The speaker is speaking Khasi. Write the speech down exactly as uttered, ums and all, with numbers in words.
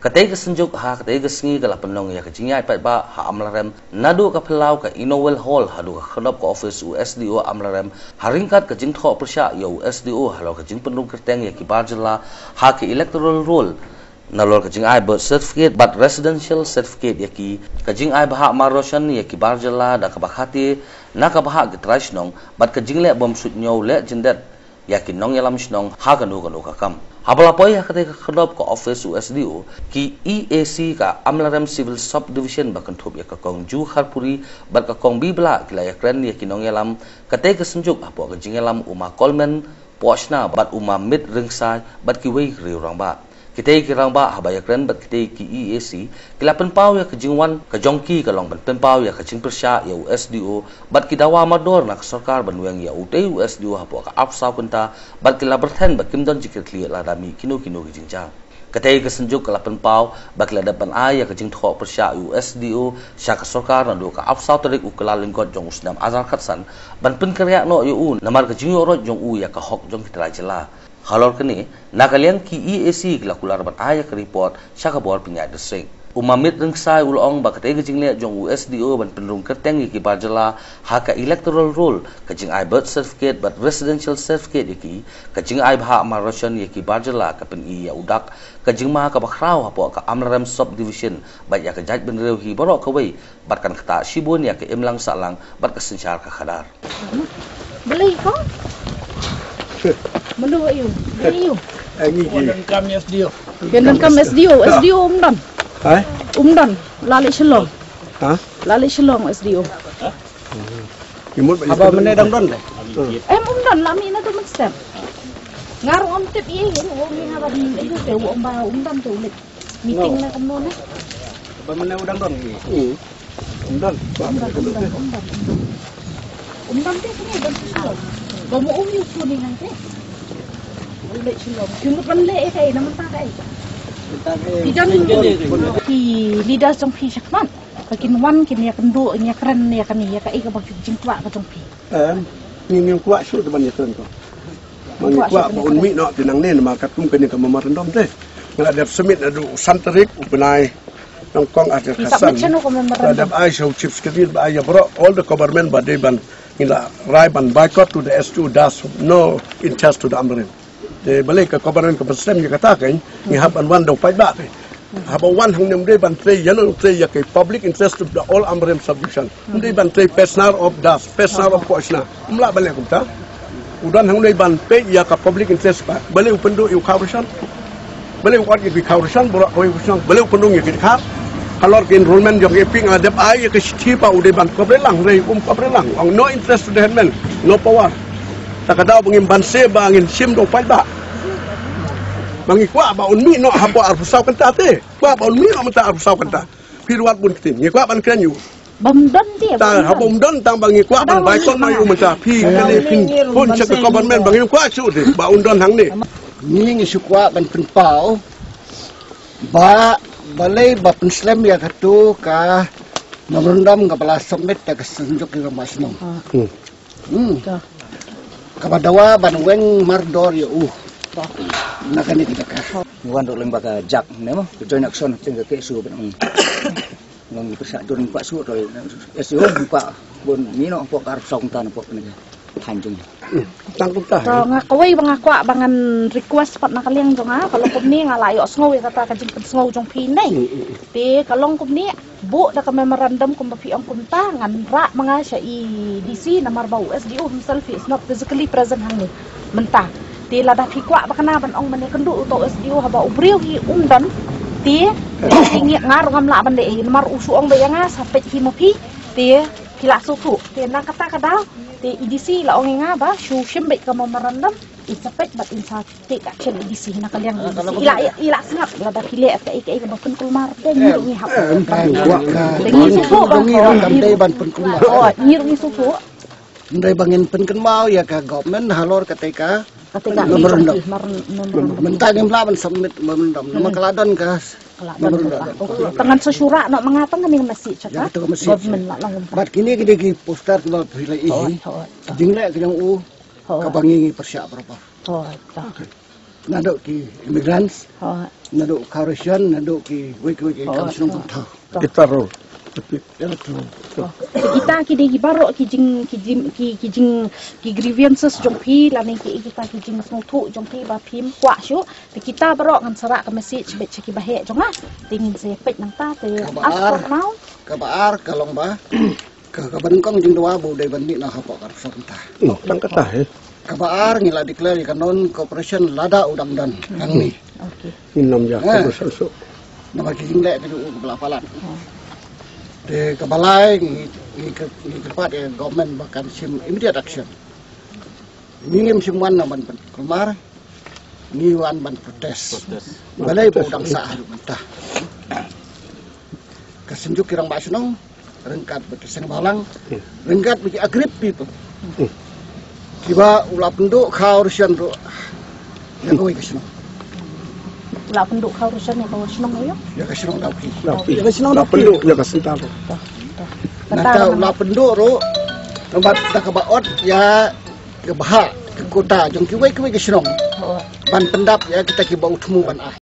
Katei ka synjuk ha katei ka sngi ka la pynlong ïa ka jingïaid paidbah ha Amlarem, naduh ka phyllaw ka Innovel Hall haduh ka khyrdop ka office u S D O Amlarem, ha ryngkat ka jingthoh pyrshah ïa u S D O halor ka jingpynrung kyrteng ïa ki bar jylla ha ka electoral roll, nalor ka jingai birth certificate bad residential certificate ïa ki, ka jingai bhah mar rotion ïa ki bar jylla da kaba khate na ka bhah ki trai shnong, bad ka jingleh bym suidñiew leh jyndet ïa ki nongïalam shnong ha kano kano ka kam. Haba la poi ha katei ka khyrdop ka office u S D O, ki E A C ka Amlarem Civil Subdivision ba kynthup ïa ka Kong Ju Kharpuri bad ka Kong Bibla ki la ïakren ïa ki nongïalam katei ka synjuk hapoh ka jingïalam u Ma Kolmen Pohshna bad u Ma Mit Ringsai bad kiwei ki riew rangbah. Kitei ki rangbah haba ïakren bad kitei ki E A C, ki la pynpaw ïa ka jingwan ka jong ki ka long ban pynpaw ïa ka jingpyrshah ïa u S D O bad ki dawa mardor na ka sorkar ban weng ïa utei u S D O hapoh ka arphew saw kynta, bad ki la byrthen ba kim don jingkitkhlieh lada mih kino kino ki jingjia. Katei ka synjuk ka la pynpaw ba ki la dep ban ai ïa ka jingthoh pyrshah ïa u S D O sha ka sorkar naduh ka arphew saw tarik u Kyllalyngkot jong u snem ar hajar khatsan, ban pynkynriah noh ïa u namar ka jingïoh roit jong u ïa ka hok jong ki trai jylla. Halor kane, na ka liang ki E A C ki la kular ban ai ïa ka report sha ka bor pynïaid district. U Ma Mit Ringsai u la ong ba katei ka jingleh jong u S D O ban pynrung kyrteng ïa ki bar jylla ha ka electoral roll, ka jingai birth certificate bad residential certificate ïa ki, ka jingai bhah mar rotion ïa ki bar jylla, ka pyni ïa u dak ka jingma kaba khraw hapoh ka Amlarem Subdivision bad ïa ka jaitbynriew hi baroh kawei, bad kan ktah shibun ïa ka imlang sahlang bad ka synshar ka khadar. Balei ko? Mano ïa u? Balei ïa u? Ngi ki. Wan donkam S D O. Wan donkam S D O, S D O um don. Ha? Um don. La leit Shillong. Ha? La leit Shillong S D O. Ki mut ba haba mynne dang don de. Em um don la mih naduh mynstep. Nga ruh ngam tip ïa u, u ong ïa nga ba ïa u te u ong ba um don te u leit. Meeting na kumno ne? Ba mynne u dang don ki? Hmm. Um don. Um don, um don, um don, um don. Um don te kane don ki Shillong. Ba mo um ïa u kuni ngan te. U leit Shillong. Ki mut ban leh ïa kaei na mynta kaei? Ki don ki leaders jong phi shakhmat. Ba kin wan kin ïa kynduh ïa kren ïa kane ïa kaei kaba ki jingkwah ka jong phi. Em, ngi ngi kwah shuh te ban ïa kren ko. Ngi kwah ba un mih noh te nangne namar katkum kane ka memorandum te. Nga la dep submit naduh san tarik u bnai nyngkong ar hajar khatsan. Ngi submit shano ka memorandum? Nga la dep ai sha u Chief Secretary ba ai ïa baroh all the government ba dei ban, ngi la rai ban boycott to the S D O, thus no interest to the Amlarem. Te balei ka government ka pynslem ïa kata kein, ngi hap ban wan da u paidbah te. Haba wan hangne ym dei ban trei ïa no, trei ïa ka public interest of the all Amlarem subdivision. Ym dei ban trei Peshnar of Das, Peshnar of Pohshna. Ym lah ban leh kumta. U don hangne ban peit ïa ka public interest ba. Balei u pynduh ïa u Khaw Rashon? Balei u ot ïa ki Khaw Rashon, baroh kawei u Khaw Rashon? Balei u pynrung ïa ki dkhar? Halor ka enrollment jong ka A P nga la dep ai ïa ka shithi ba u dei ban cover lang, hynrei um cover lang. Ong no interest to the headman, no power. Ta ka daw ba ngim banse ba ngin shim da u paidbah. Ba ngi kwah ba un mih noh hapoh arphew saw kynta te. Kwah ba un mih noh mynta arphew saw kynta. Phi ruh wat bun ktien. Ngi kwah ban kren ïa u. Bym don te. Ta haba um don tang ba ngi kwah ban boycott noh ïa u mynta. Phi kane phin pun sha ka government ba ngim kwah shuh te ba un don hangne. Ngi ngi shu kwah ban pynpaw ba balei ba pynslem ïa kato ka memorandum kaba la submit da ka Synjuk ki Rangbah Shnong. Hmm. Hmm. Kaba dawa ban weng mardor ïa u. Na kane ka jaka. Ngi wan ruh lyngba ka JAC ne mo, ka Joint Action, teng ka K S U ban ong. Ngi pyrshah dur ngi kwah shuh to, S D O ngi kwah bun mih noh hapoh ka arphew saw kynta hapoh kane ka thaiñ jong ngi. Hmm. Tang kumta. To nga kawei ba nga kwah ba ngan request pat na ka liang jong nga, ka long kumne nga la ïohsngew ïa kata ka jingpynsngew jong phi ne. Hmm, hmm, hmm. Te ka long kumne, buh da ka memorandum kumba phi ong kumta, ngan rah ma nga sha E D C namar ba u S D O himself he is not physically present hangne mynta. Te lada phi kwah ba kane ban ong ban ïakynduh uto u S D O haba u briew hi um don. Te, te ngi nga ruh ngam lah ban leh hi namar u shu ong ba ïa nga sa peit hi ma phi. Te phi lah sngewthuh. Te na kata ka daw te E D C la ong ïa nga ba shu shim beit ka memorandum, in sa peit bad in sa take action E D C na ka liang E D C. I la, i la sngap lada phi leh kaei kaei kaba pynkulmar te ngi ruh ngi hap. Te ngi sngewthuh ba ngi ruh ngi pynkulmar. Oh, ngi ruh ngi sngewthuh. Ym dei ba ngin pynkynmaw ïa ka government halor kata ka memorandum. Mynta ngim lah ban submit memorandum namar ka la don ka memorandum. Te ngan sa shu rah noh ma nga tang kane ka message sha ka government la long. Bad kine ki dei ki poster kiba phi la ïohi. Jingleh ka jong u kaba ngi ngi pyrshah bha bha. Naduh ki immigrants, oh, naduh Khaw Ration, naduh kiwei kiwei ki, oh, kam shnong, oh, kumthaw. Kita ruh. Ïa, true. Oh. Kita ki dei ki baroh ki jing, ki jing, ki, ki jing, ki grievances jong phi, lane ki, kita ki jingsngewthuh jong phi ba phim kwah shuh. Te kita baroh ngan sa rah ka message beit sha ki baheh jong nga. Te ngin sa peit nangta te, as for now. Kaba ar, kaba ar ka long ba ka, kaba nyngkong jingdawa ba u dei ban mih noh hapoh ka rynsan mynta. Hmm, tang kata, eh. Kaba ar ngi la declare ïa ka non cooperation lada u dang don hangne. Okay. Ngin ym ïa, eh, cooperation shuh. Namar ki jingleh ka jong u kaba la palat. Hmm. Te kaba lai ngi, ngi kyr-, ngi kyrpad ïa government ba kan shim immediate action. Ngi ngim shym wan ban pynkulmar, ngi wan ban protest. Protest. Balei ba u dang sah haduh mynta. Ka Synjuk ki Rangbah Shnong, ryngkat bad ki Seng Bhalang, hmm, ryngkat bad ki aggrieved people. Hmm. Kiba u la pynduh Khaw Ration ruh ïa kawei ka shnong. U la pynduh Khaw Ration ïa ka shnong, ïa? Ïa ka shnong Dawki. Dawki. Ïa ka shnong Dawki. Pynduh ïa ka Syntal ruh. Nangta u la pynduh ruh, namar da kaba ot ïa ka bhah, ka quota jong kiwei kiwei ki shnong. Oh. Ban pyndap ïa kita kiba u thmu ban ai.